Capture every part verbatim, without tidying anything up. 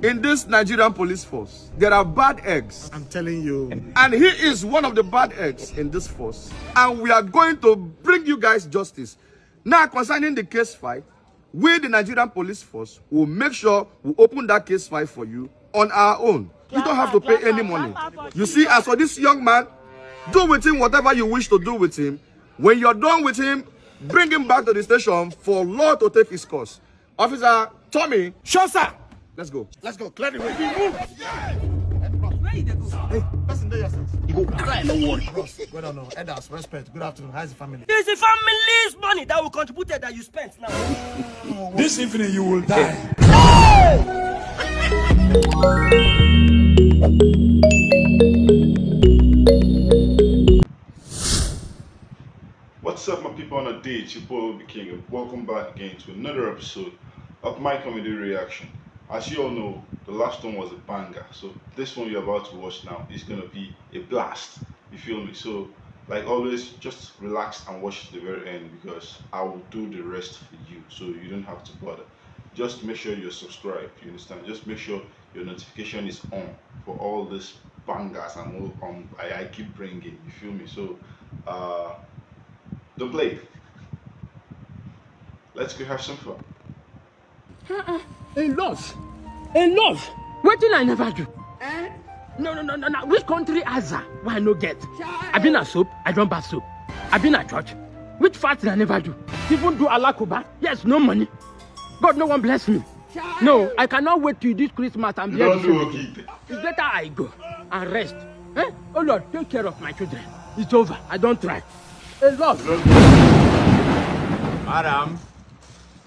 In this Nigerian police force, there are bad eggs. I'm telling you. And he is one of the bad eggs in this force. And we are going to bring you guys justice. Now, concerning the case file, we, the Nigerian police force, will make sure we open that case file for you on our own. You don't have to pay any money. You see, as for this young man, do with him whatever you wish to do with him. When you're done with him, bring him back to the station for law to take his course. Officer Tommy. Sure, sir. Let's go. Let's go. Clear the way. Move. Where you dey go? Hey, person dey here, sir. You go cry, no worry. Bros, go down now. Elders, respect. Good afternoon. How's the family? It's the family's money that will contribute that you spent now. This evening you will die. What's up, my people on the day? It's your boy Obi King, and welcome back again to another episode of my comedy reaction. As you all know, the last one was a banger, so this one you're about to watch now is gonna be a blast. You feel me? So, like always, just relax and watch to the very end because I will do the rest for you, so you don't have to bother. Just make sure you're subscribed. You understand? Just make sure your notification is on for all these bangers and all, um, I, I keep bringing. You feel me? So, uh, don't play. Let's go have some fun. Uh-uh. In love. In love. Wetin I never do? Eh? No, no, no, no, no. Which country Aza? Why no get? I been a soap. I don't bath soap. I been a church. Which fast I never do? Even do alakuba. Yes, no money. God no one bless me. No, I cannot wait till this Christmas and bear the same again. It's better I go and rest. Eh? Oh Lord, take care of my children. It's over. I don't try. A lot. Madam,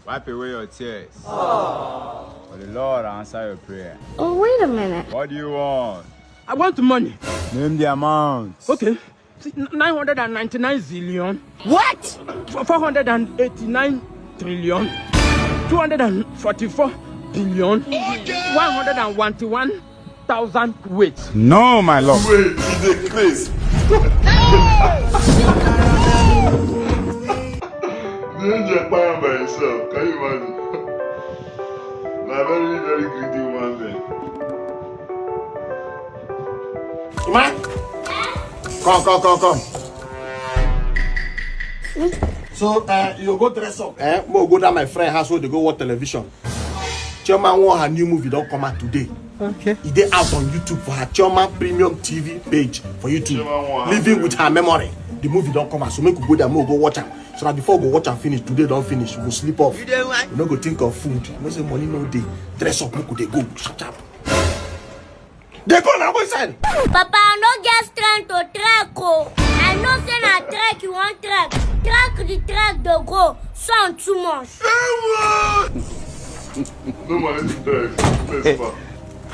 wipe away your tears. For the Lord answer your prayer. Oh, wait a minute. What do you want? I want money. Name the amount. Okay. See, n- nine hundred ninety-nine zillion. What? F- four hundred eighty-nine trillion. Two hundred forty-four billion. One hundred twenty-one thousand weight. No, my lord. Wait, e dey craze. The angel kpai am by himself. Can you imagine? Na very, very greedy human being. Man, come, come, come, come. So, uh, you go dress up, eh? Mo go down my friend house where they go watch television. Chioma won her new movie don come out today. Okay. E dey out on YouTube for her Chioma Premium T V page for YouTube. Chioma won her Living with her memory. The movie don come out, so make we go there, make we go watch am. So that before we go watch am finish, today don finish, we go sleep off. You dey why? We no go think of food. You know say money no dey. Dress up, make we dey go sharp sharp. Dey go na go inside. Papa, I no get strength to trek o. I know say na trek you wan trek. Trek the trek dey go. Sun too much. No money to trek. Let's go.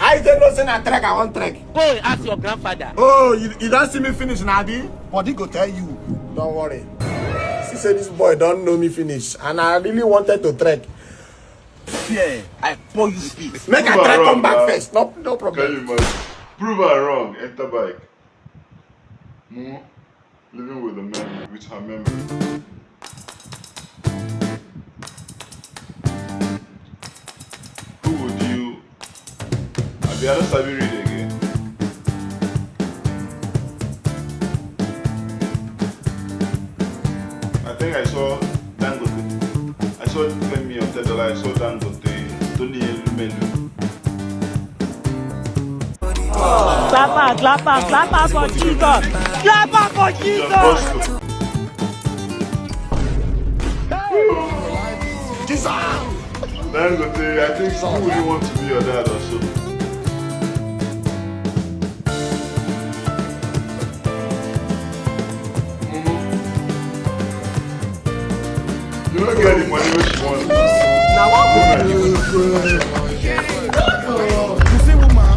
I dey know say na trek I wan trek. Go and ask your grandfather. Oh, you, you don see me finish na abi? Body go tell you. Don't worry. See say this boy don know me finish and I really wanted to trek. Fear, I pour you spit. Make I Prove am trek wrong, come back man. First. No, no Can you problem. imagine? Prove her wrong. Enter bike. Mumu, living with the memory, with her memory. Who would you? Abi, I don't sabi read again. I think I saw Dangote. I saw Femi Otedola. I saw Dangote. Tony Elumelu. Clap am, clap am, clap am for Jesus. Clap am for Jesus. Dangote, I think who would you want to be your dad also? You don't get the money which you want. Now what would you You see, woman.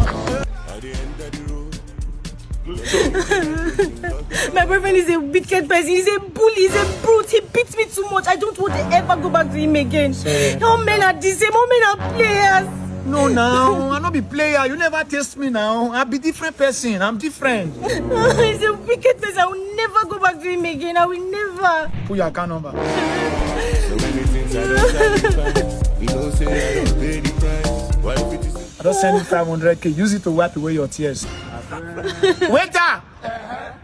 Good talk. My boyfriend is a wicked person. He's a bully. He's a brute. He beats me too much. I don't want to ever go back to him again. All men are the same. All men are players. No, now I no be player. You never test me now. I be different person. I'm different. He's a wicked person. I will never go back to him again. I will never. Put your account number. So many things I don't sacrifice. You know, say I don't pay the price. Why if it is Just send me five hundred k. Use it to wipe away your tears. Waiter,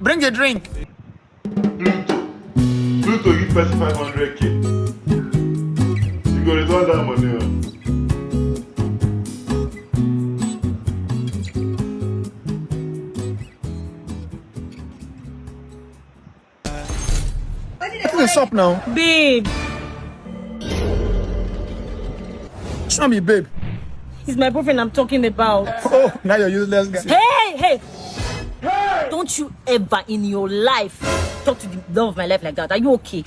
bring a drink. Pluto. Pluto give person five hundred k. You go return that money. Oh. What's up now? Babe. Show me, babe. He's my boyfriend I'm talking about. Oh, now you're useless guy. Hey, hey! Don't you ever in your life talk to the love of my life like that. Are you okay?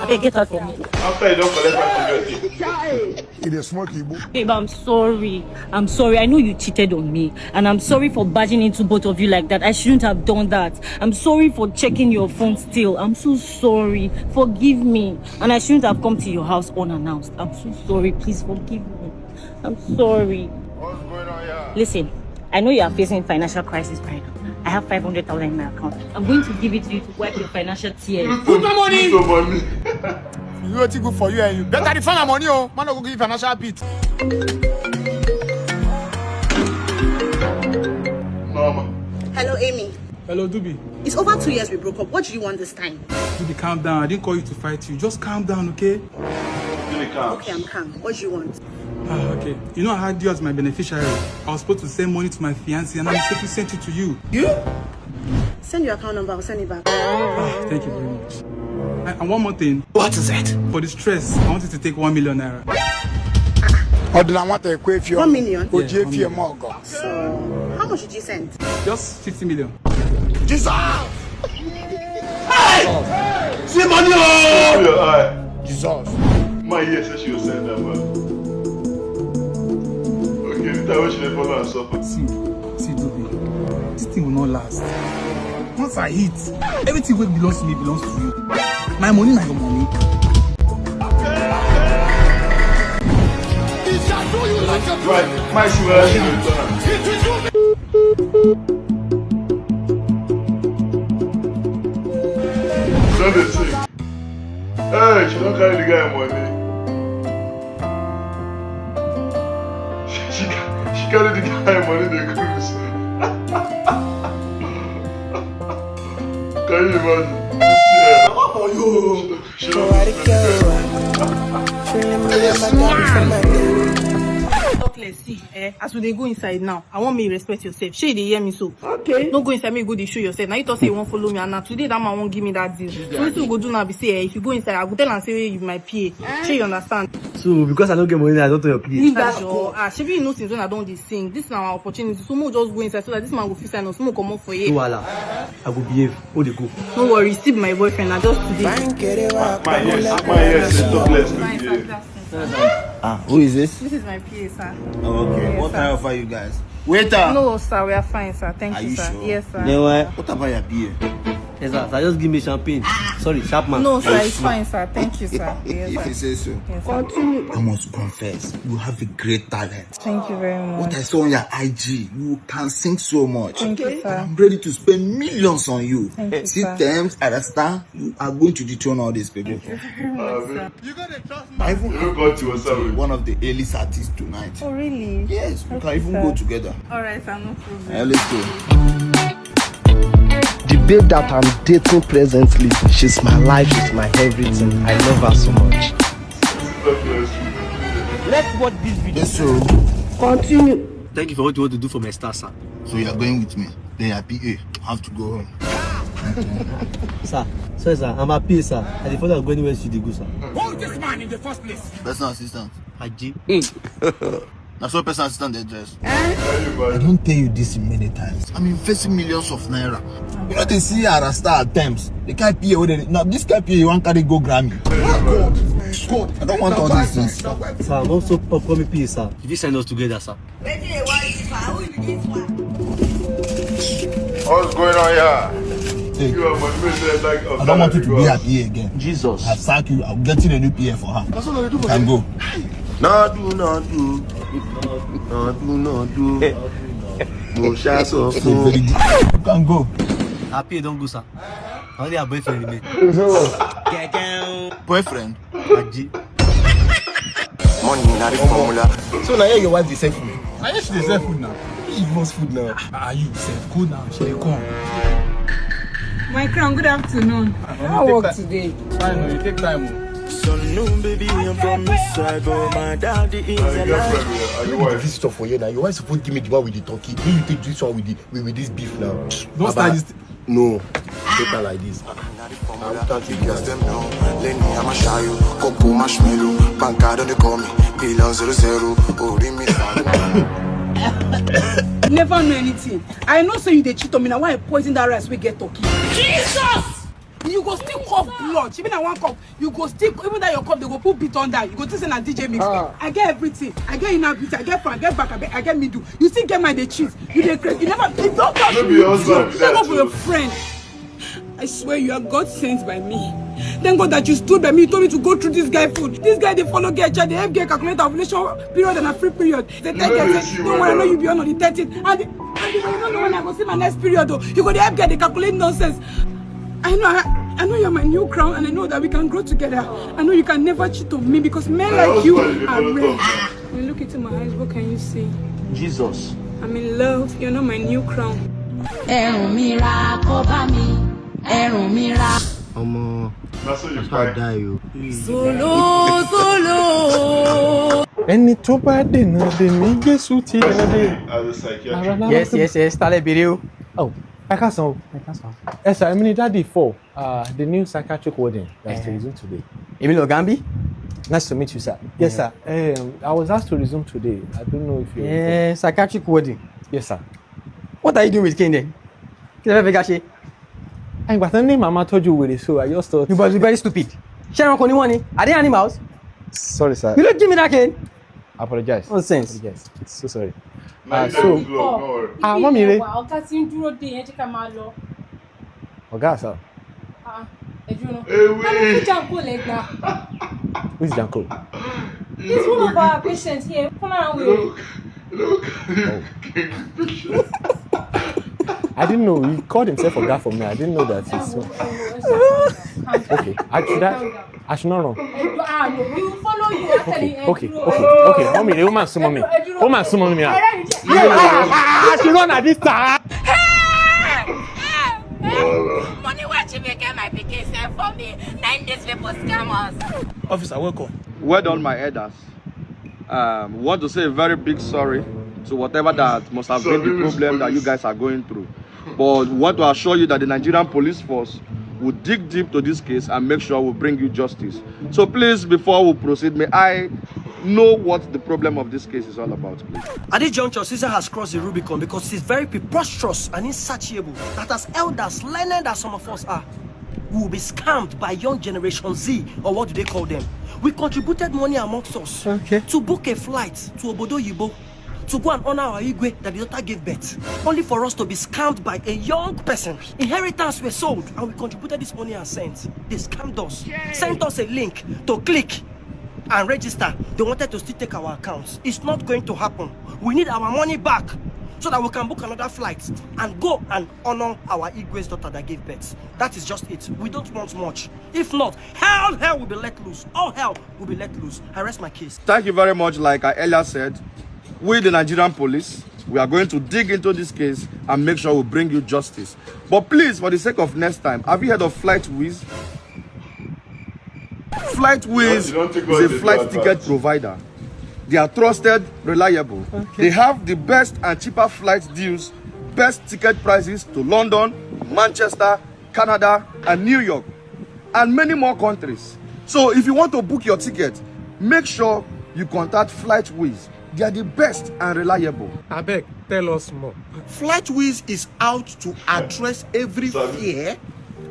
Okay, get out from here. After you don't collect five hundred k. He dey smoke Igbo. Babe, I'm sorry. I'm sorry. I know you cheated on me. And I'm sorry for barging into both of you like that. I shouldn't have done that. I'm sorry for checking your phone still. I'm so sorry. Forgive me. And I shouldn't have come to your house unannounced. I'm so sorry. Please forgive me. I'm sorry. What's going on here? Listen, I know you are facing financial crisis right now. I have five hundred thousand in my account. I'm going to give it to you to wipe your financial tears. Put my money! Put my money. You wetin good for you and you. Better refund my money, oh. Man, no go give you financial beat. Mama. Hello, Amy. Hello, Dubi. It's over two years we broke up. What do you want this time? Dubi, calm down. I didn't call you to fight you. Just calm down, okay? Dubi, calm. Okay, I'm calm. What do you want? Ah, okay. You know I had you as my beneficiary. I was supposed to send money to my fiancé, and I mistakenly sent it to you. You? Send your account number, I'll send it back. Ah, thank you very much. And, and one more thing. What is it? For the stress, I want you to take one million naira. Ọdụla nwata ekwe efi ọgụ. One million? Yeah, one million. O ji efi eme ọgọ. So, how much did you send? Just fifty million. Jesus! Hey! See money, oh! Open your eye. Jesus. My ear say she go send that man. Okay, the time when she dey follow and suffer. See, see, Dubi, this thing will not last. Once I hit, everything wey belongs to me belongs to you. My money na your money. Right, my shoe, I should return. Don dey sing. Hey, she don carry the guy money. She, she, ca- she carry the guy money dey cruise. Can you imagine? Yeah. What for you? She don Talk less, see, eh, as we dey go inside now, I want make you respect yourself. Shey you dey hear me so? Okay. No go inside, make you go dey show yourself. Now you talk say you wan follow me, and na today that man wan give me that deal. So wetin we go do now be say, eh, if you go inside, I go tell am say you be my P A. Shey you understand? So because I no get money, I don turn your P A. Leave that. Ah, shebi you know since when I don dey sing. This na our opportunity. So make we just go inside so that this man go fit sign us. Make we comot for here. No wahala. I go behave. Who dey go? No worry, still be my boyfriend. Na just today. My yes, my yes. Talk less. Fine, sir. Good afternoon, sir. Ah, who is this? This is my P A, sir. Oh, okay. Yes, sir. What can I offer you guys? Waiter! No, sir, we are fine, sir. Thank you, sir. Are you sure? Yes, sir. Then why? What about your P A? Yes, sir. Sir, just give me champagne. Sorry, sharp man. No, sir, it's fine, sir. Thank you, sir. Yes, sir. If you say so. Yes, sir. Continue. I must confess, you have a great talent. Thank you very much. What I saw on your I G, you can sing so much. Thank you, sir. And I'm ready to spend millions on you. Thank you, sir. See terms, understand? You are going to dethrone all these people. Thank you very much, sir. I even have to meet one of the A-list artists tonight. Oh, really? Yes, we can even go together. All right, sir, no problem. Eh, let's go. The babe that I'm dating presently, she's my life, she's my everything. I love her so much. Let what this be. Yes, sir. Continue. Thank you for what you want to do for my star, sir. So you are going with me? Then your P A have to go home. Sir, sorry, sir. I'm a P A, sir. I dey follow go anywhere she dey go, sir. Who is this man in the first place? Personal assistant. Aji. Na so personal assistant dey dress. I don tell you this many times. I'm investing millions of naira. You know they see Arasta at times. The kind P A wey dey, now this kind P A you wan carry go Grammy. God, God, I don't want all these things. Sir, I'm also upcoming P A, sir. If you send us together, sir. Wetin dey worry you, sir? Who be this one? What's going on here? Hey, you are motivated like I don't want you to be at here again. Jesus. I've sacked you. I'm getting a new P A for her. That's what I do. You can go. No do, no do. No do, no do. Mo ṣá sọ fún. You can go. Happy don go, sir. Only her boyfriend remain. Boyfriend? Aji. Money na the formula. So now your wife dey send for me. I used to dey sell food now. Which give us food now? Ah, you sef, go now, she dey come. My crown, good afternoon. How work today? Fine, you take time. Oh. So no, baby, I'm from this side, but my daddy is alive. Give me the visitor for here now. Your wife suppose give me the one with the turkey. Make you take this one with the with, with this beef now. Don't start this. No. Take her like this. I will touch you. Yes, them know. Lenny, I'm a shy you. Coco marshmallow. Banker don't they call me. Billion zero zero. Oh, ring me. Never know anything. I know say you dey cheat on me. Now why I poison that rice we get turkey? Jesus! You go still cough blood. Even I one cough. You go still, even that your cough, they go put beat on that. You go think say na D J mix. I get everything. I get inner beauty. I get front. I get back. I get, I get middle. You still get my dey cheat. You dey crazy. You never. You don't touch me. You go for your friend. I swear you are God sent by me. Thank God that you stood by me. You told me to go through this guy food. This guy they follow get child. They have get calculator ovulation period and a free period. They tell them, don't worry, I know you be on the thirteenth. And the, and the, you don't know when I go see my next period though. You go dey help get the calculate nonsense. I know I, I know you're my new crown and I know that we can grow together. I know you can never cheat on me because men like you are rare. When you look into my eyes, what can you see? Jesus. I'm in love. You're not my new crown. Ẹ̀rùn mi ra kó bá mi, ẹ̀rùn mi ra. Ọmọ That's what you papa die o. Solo, solo. Ẹni tó bá dènà dèmí Jésù ti dé. As a psychiatric. Ara lára Yes, tó- yes, yes. Tálẹ̀ béèrè o. Oh, ẹ káàsán o. Ẹ ká sọ. Ẹ sà, èmi ni daddy four. Uh, the new psychiatric warden that's Eh. to resume today. Èmi lọ̀gá ń bí. Nice to meet you, sir. Yes, sir. Um, I was asked to resume today. I don't know if you. Eh, psychiatric warden. Yes, sir. What are you doing with Kende? Kí ló fẹ́ fi ga ṣe? Ìgbà tán ní màmá tọ́jú wèrè, so I just thought. You must be very stupid. Ṣé ẹranko ni wọ́n ni? Are they animals? Sorry, sir. You don't give me that cane. Apologize. Nonsense. Apologize. So sorry. Now Uh, you so, just blow, don't worry. Ah, mọ́mí rẹ. Ọ̀gá tí ń dúró dé yẹn jẹ́ ká máa lọ. Ọ̀gá, sir. Ah, ẹ dúró náà. Ewé. Wọ́n ní fíjà kò lè gbà. Who's Janko? He's one of our patients here. Come around with. Look, look. I didn't know. He called himself Oga for me. I didn't know that. He's so... Okay. I should I, I should not run. Ah, no, we will follow you. Actually, Okay, okay, okay, okay. Mọ́mí rẹ, ó máa súnmọ́ mi. Ó máa súnmọ́ mi. Ah. Yeah, I, I, I should run at this time. Money wey Chimike my pikin send for me, nine days people scam us. Officer, welcome. Well done, my elders. Um, we want to say a very big sorry to whatever that must have been the problem that you guys are going through. But we want to assure you that the Nigerian police force will dig deep to this case and make sure we bring you justice. So please, before we proceed, may I know what the problem of this case is all about, please? At this juncture, Caesar has crossed the Rubicon because it is very preposterous and insatiable that as elders, learned as some of us are, we will be scammed by young generation Z, or what do they call them? We contributed money amongst us Okay. to book a flight to Obodo Yibo to go and honor our Igwe that the daughter gave birth, only for us to be scammed by a young person. Inheritance were sold, and we contributed this money and sent. They scammed us, sent us a link to click and register. They wanted to still take our accounts. It's not going to happen. We need our money back so that we can book another flight and go and honor our Igwe's daughter that gave birth. That is just it. We don't want much. If not, hell, hell will be let loose. All hell will be let loose. I rest my case. Thank you very much. Like I earlier said, we, the Nigerian police, we are going to dig into this case and make sure we bring you justice. But please, for the sake of next time, have you heard of Flight Wiz? Flight Wiz You don't take is all a the flight advert. Ticket provider. They are trusted, reliable. They have the best and cheaper flight deals, best ticket prices to London, Manchester, Canada, and New York, and many more countries. So if you want to book your ticket, make sure you contact Flight Wiz. They are the best and reliable. Abeg, tell us more. Flight Wiz is out to address every fear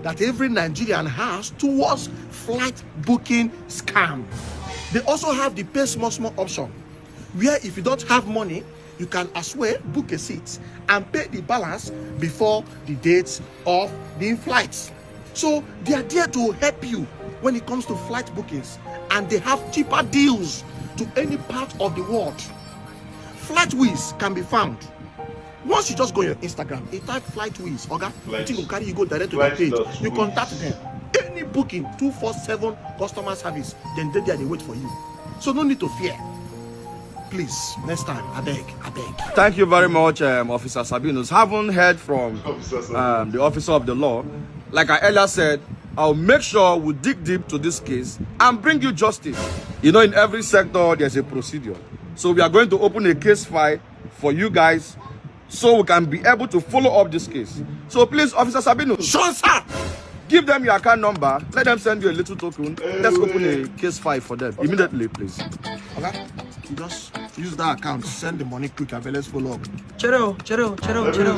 that every Nigerian has towards flight booking scam. They also have the pay small small option, where if you don't have money, you can as well book a seat and pay the balance before the date of the flight. So they are there to help you when it comes to flight bookings, and they have cheaper deals to any part of the world. Flight Wiz can be found. Once you just go on your Instagram, you type Flight Wiz, Oga, Flight. Thing will carry you go direct to Flight their page. dot You Wiz. Contact them. Any booking, two four seven customer service, then they there they wait for you. So no need to fear. Please, next time, I beg, I beg. Thank you very much, um, Officer Sabinus. Haven't heard from um, the officer of the law. Like I earlier said, I'll make sure we dig deep to this case and bring you justice. You know, in every sector, there's a procedure. So we are going to open a case file for you guys so we can be able to follow up this case. So please, Officer Sabinus, Sure, sir. give them your account number. Let them send you a little token. Let's open a case file for them immediately, please. Okay. You just use that account, send the money quick, and let's follow up. Chere o, chere o, chere o, chere o.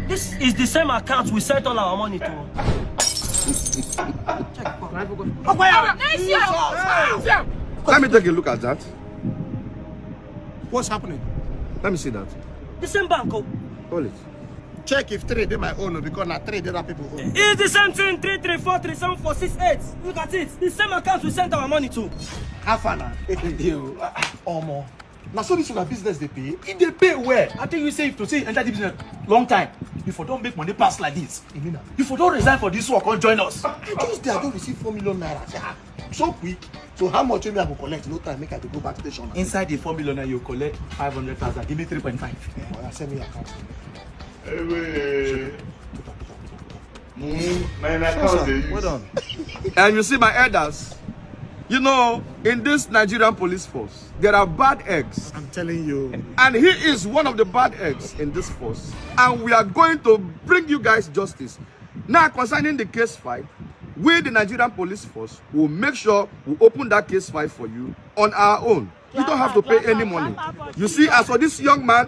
This is the same account we sent all our money to. Check. Let me take a look at that. What's happening? Let me see that. The same bank o. Hold it. Check if three dey my own o, because na three dey other people own. It's the same thing. Three three four three seven four six eight. Look at it. The same account we sent our money to. How far na? Dey o. Ah, omo. Na so this una business dey pay? E dey pay well. I tell you say if to say you enter the business long time, you for don make money pass like this. You mean am? You for don resign for this work come join us. I just dey, I don receive four million naira. Say, ah, so quick. So how much wey me I go collect? No time, make I dey go back station. Inside the four million naira you collect five hundred thousand, give me three point five. Oya, send me your account. Ewe. And you see, my elders, you know, in this Nigerian police force, there are bad eggs. I'm telling you. And he is one of the bad eggs in this force. And we are going to bring you guys justice. Now, concerning the case file, we, the Nigerian police force, will make sure we open that case file for you on our own. You don't have to pay any money. You see, as for this young man,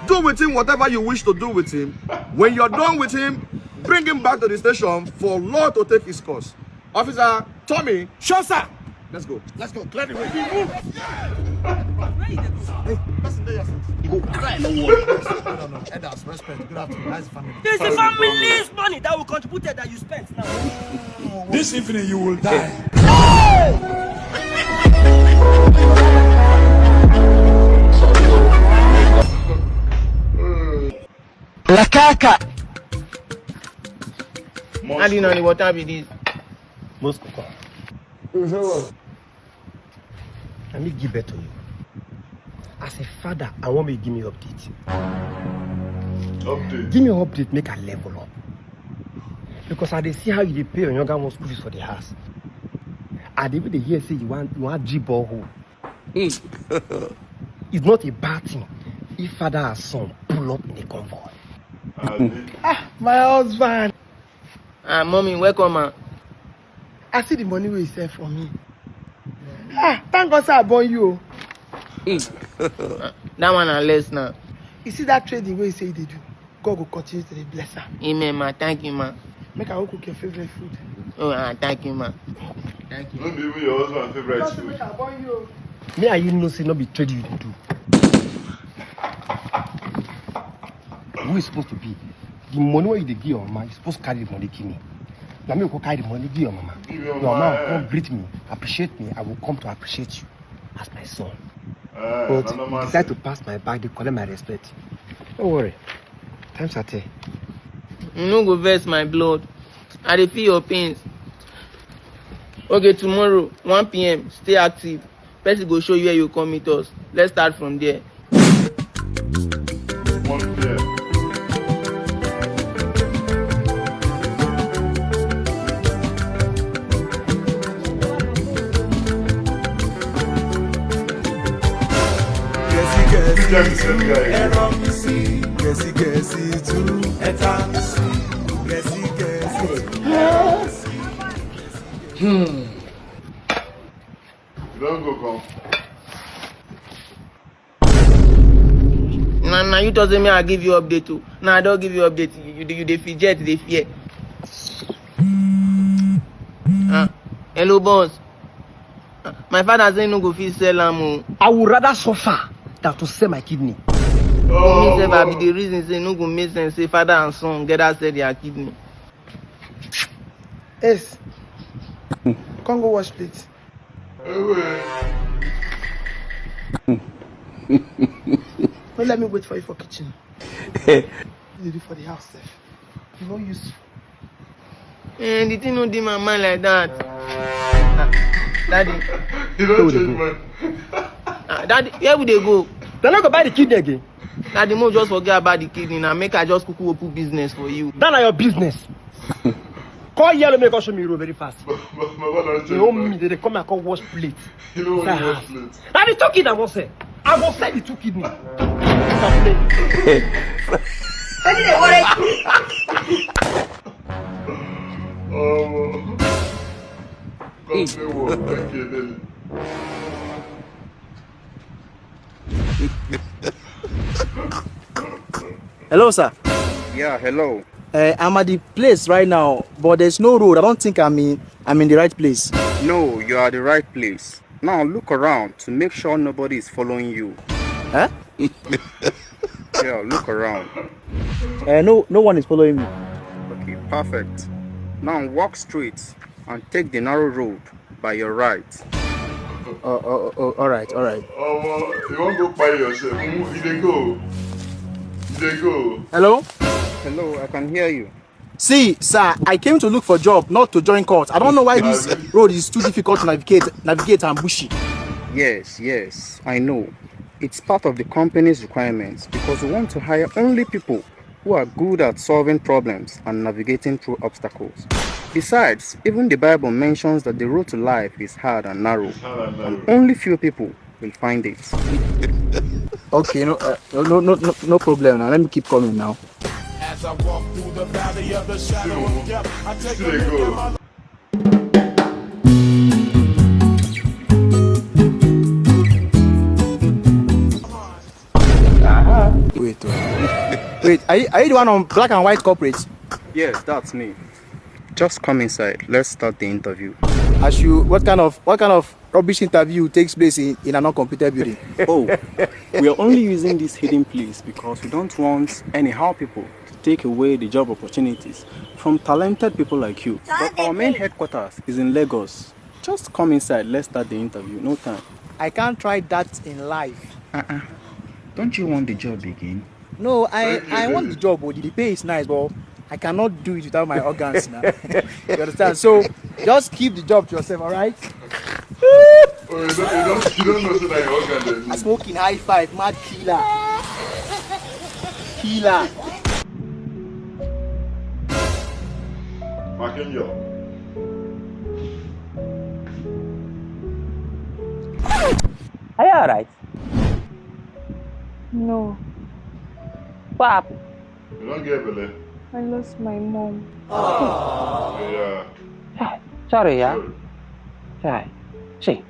do with him whatever you wish to do with him. When you're done with him, bring him back to the station for law to take his course. Officer Tommy, Sure, sir. Let's go. Let's go. Clear the way. Move. Hey, person there, yes. You go cry, no worry. No, no, no. Elders, respect. Good afternoon. Nice family. This is the family's money that we contributed that you spent now. This evening you will die. Lakaka. How do you know the water be this? Moscow. Na me give birth to you. As a father, I want you give me update. Update. Give me update, make I level up. Because I dey see how you dey pay your younger one school fees for the house. I dey even dey hear say you want you want G borehole. It's not a bad thing if father and son pull up in a convoy. Abi. Ah, my husband. Ah, mommy, welcome, ma. I see the money wey you send for me. Ah, thank God say I born you. That one na less now. You see that trading wey you say you dey do, God go continue to dey bless am. Amen, ma. Thank you, ma. Make I go cook your favorite food. Oh, ah, thank you, ma. Thank you. No be even your husband favorite food. I born you. Me and you know say no be trade you dey do. Who is supposed to be? The money wey you dey give your mama, you supposed to carry the money give me. Na me go carry the money give your mama. Give your Your mama mama, go come eh. Greet me, appreciate me. I will come to appreciate you as my son. Eh, But na normal you decide to thing. Pass my back, they collect my respect. Don't worry. Times are ten. You no go vex, my blood. I dey feel your pains. Okay, tomorrow, one p.m., stay active. Person go show you where you come meet us. Let's start from there. One p.m. Gẹ̀ẹ́sì gẹ̀ẹ́sì tún ẹ̀rọ mi sí. Gẹ̀ẹ́sì gẹ̀ẹ́sì tún ẹ̀ta mi sí. Gẹ̀ẹ́sì gẹ̀ẹ́sì. You don go come. Na na you talk say me I give you update o. Na I don give you update. You you dey you dey fidget dey fear. Ah, hello boss. Ah, my father say no go fit sell am o. I would rather suffer than to sell my kidney. Me sef I be the reason say no go make sense say father and son gather sell their kidney. Yes. Come go wash plate. No let me wait for you for kitchen. You dey do for the house sef. You no use. Eh, the thing no dey my mind like that. Ah, daddy. You don change mind. Ah, daddy, where we dey go? Dem no go buy the kidney again. Daddy, mo just forget about the kidney na, make I just kuku open business for you. That na your business. Call yellow, make us show me road very fast. Baba don They owe me, they dey come and come wash plate. You know what? Sir, wash plate. Now the two kidney I wan sell. I go sell the two kidney. Stop play. Wetin dey worry you? Oh, God, say what? Thank you, Nelly. Hello, sir. Yeah, hello. Uh, I'm at the place right now, but there's no road. I don't think I'm in I'm in the right place. No, you are the right place. Now look around to make sure nobody is following you. Huh? Yeah, look around. Uh, no, no one is following me. Okay, perfect. Now walk straight and take the narrow road by your right. Oh, oh, oh, oh, all right, all right. Omo, you wan go kpai yourself? Mm, you dey go. You dey go. Hello? Hello, I can hear you. See, sir, I came to look for job, not to join cult. I don't know why this road is too difficult to navigate, navigate and bushy. Yes, yes, I know. It's part of the company's requirements because we want to hire only people who are good at solving problems and navigating through obstacles. Besides, even the Bible mentions that the road to life is hard and narrow, and only few people will find it. Okay, no, uh, no, no, no, no, no problem now. Let me keep coming now. As I walk through the valley of the shadow of death, I take a look at my Wait, wait. Wait, are you, are you the one on black and white corporate? Yes, that's me. Just come inside. Let's start the interview. As you, what kind of what kind of rubbish interview takes place in, in an uncompleted building? Oh, we are only using this hidden place because we don't want anyhow people to take away the job opportunities from talented people like you. But our main headquarters is in Lagos. Just come inside, let's start the interview. No time. I can't try that in life. Uh-uh. Don't you want the job again? No, I, I want the job, but the pay is nice, but I cannot do it without my organs now. You understand? So just keep the job to yourself, all right? Oh, you don't, you don't, you don't know so that your organ dey I smoke in high five, mad killer. Killer. Makenjo. Are you alright? No. What happened? You don't get belle? I lost my mom. Yeah. Chai, sorry, yeah. Sorry. Chai. See,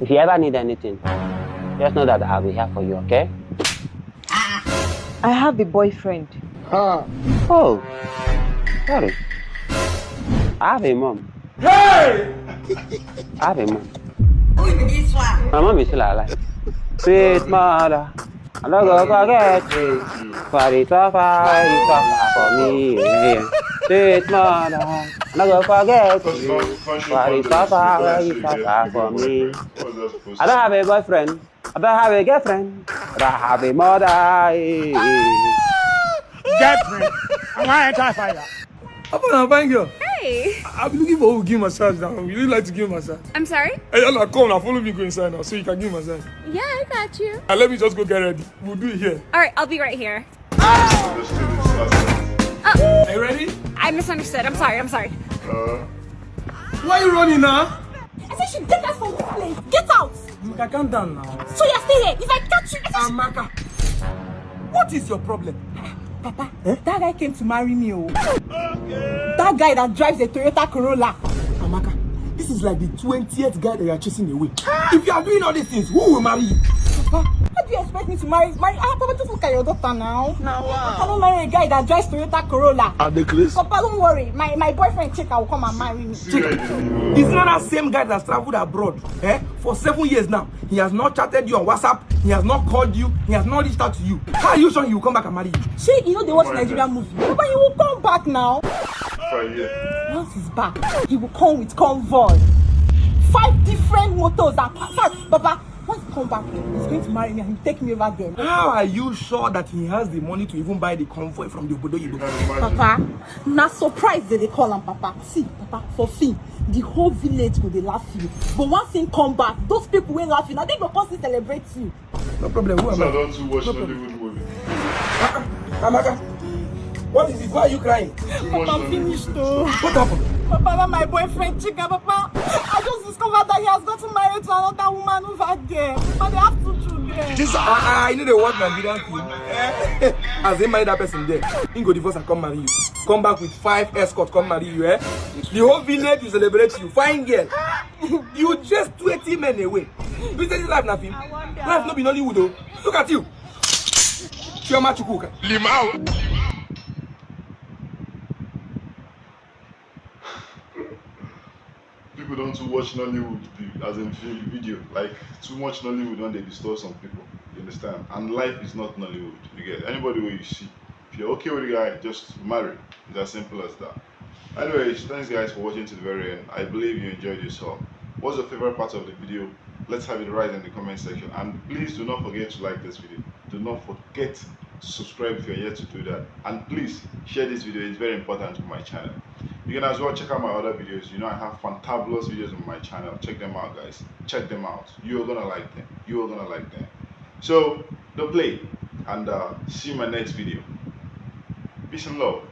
if you ever need anything, just know that I'll be here for you, okay? I have a boyfriend. Oh, sorry. I have a mom. Hey! I have a mom. Who is this one? My mom is still alive. Sweet mother, I no go forget you. For the suffer, you suffer for me. Yeah. Sweet mother, I no go forget you. For the suffer, you suffer for me. I don't have a boyfriend. I don't have a girlfriend. But I have a mother. Eh. Girlfriend? I want to enter fire. How about a fine girl? Hey! I- I've been looking for who give massage now. Would you like to give massage? I'm sorry? Hey, y'all come now. Follow me, go inside now so you can give massage. Yeah, I got you. And let me just go get ready. We'll do it here. All right, I'll be right here. Are you ready? I misunderstood. I'm sorry. I'm sorry. Why are you running now? I said you get out from this place. Get out. Amaka, calm down now. So you're still here? If I catch you, I said Amaka, what is your problem? Papa, eh? That guy came to marry me. Oh. That guy that drives a Toyota Corolla. Amaka, this is like the twentieth guy that you are chasing away. If you are doing all these things, who will marry you? Papa, how do you expect me to marry? My ah, Papa, just look at your daughter now. Now what? I don't marry a guy that drives Toyota Corolla. Are they close? Papa, don't worry. My, my boyfriend Chika will come and marry me. Chika. Is not that same guy that's traveled abroad, eh, for seven years now? He has not chatted you on WhatsApp. He has not called you. He has not reached out to you. How are you sure he will come back and marry you? Shey you know they watch Nigerian movie? Papa, he will come back now. Once he's back, he will come with convoy. Five different motors and pa- sorry, Papa. Once he come back here, he's going to marry me and he'll take me over there. How are you sure that he has the money to even buy the convoy from the Obodo Yibo? Papa, na surprise they dey call am, Papa. See, Papa, for film, the whole village go dey laugh you. But once he come back, those people wey laugh you, na dem go come still celebrate you. No problem. Who am So I I? don't too watch No problem. Nollywood movie. Amaka, what is it? Why are you crying? Too much Papa, I'm Nollywood. Finished though. What happened? Papa, na my boyfriend Chika, Papa. I just discovered that he has gotten married to another woman over there. But they have two children. I, I, I need a word Nigerian film. As he marry that person there, he go divorce and come marry you. Come back with five escort, come marry you, eh? The whole village will celebrate you. Fine girl. You just twenty men away. Business life nothing. Life no be Nollywood though. Look at you. Chioma Chukwuka. Limau. People don't too watch Nollywood, the- as in film video. Like, too much Nollywood when they disturb some people. You understand? And life is not Nollywood. You get anybody where you see. If you're okay with the guy, just marry. It's as simple as that. Anyways, thanks guys for watching to the very end. I believe you enjoyed yourself. What's your favorite part of the video? Let's have it right in the comment section. And please do not forget to like this video. Do not forget to subscribe if you're yet to do that. And please share this video. It's very important to my channel. You can as well check out my other videos. You know, I have fantabulous videos on my channel. Check them out, guys. Check them out. You're gonna like them. You're gonna like them. So don't play, and uh, see you in my next video. Peace and love.